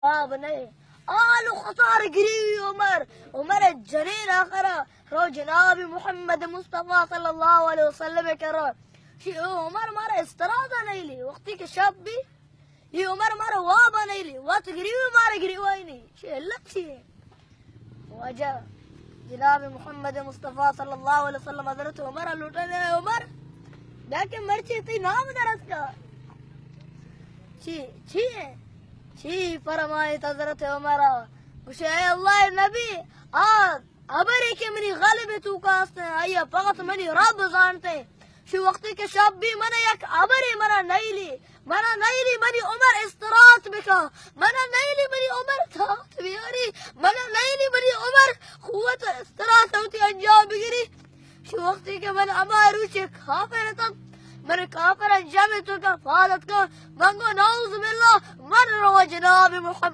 واب نئے۔ آل و خسار گریوی عمر، عمر جنین آخرا رو جناب محمد مصطفی صلی اللہ علیہ وسلم کرا۔ شی او عمر مارا استراحت نئیلی، وقتی کہ شب بی، ای عمر مارا واب نئیلی، وت گریوی مارا گریوائینی۔ شی علت چی ہے؟ واجہ جناب محمد مصطفی صلی اللہ علیہ وسلم حضرت عمر لوٹا دے، عمر، بیا کہ مرچی تی نام درت کا۔ چی، چی ہے؟ چی فرمائیت حضرت عمر؟ گوشے، اے اللہ نبی، آ ابرے کہ منی قلب توکا است، آیا فقط منی رب زانتے۔ شی وقتی کہ شب بی، من یک ابرے منا نئیلی، منا نئیلی منی عمر استراحت بکا، منا نئیلی منی عمر طاقت بیاری، منا نئیلی منی عمر قوت استراحت وتی انجام بگیری۔ شی وقتی کہ من ہما روچ کافر اتم، من کافر جمع توکا فالت کن، من گو نعوذ باللہ، من رو جناب محمد۔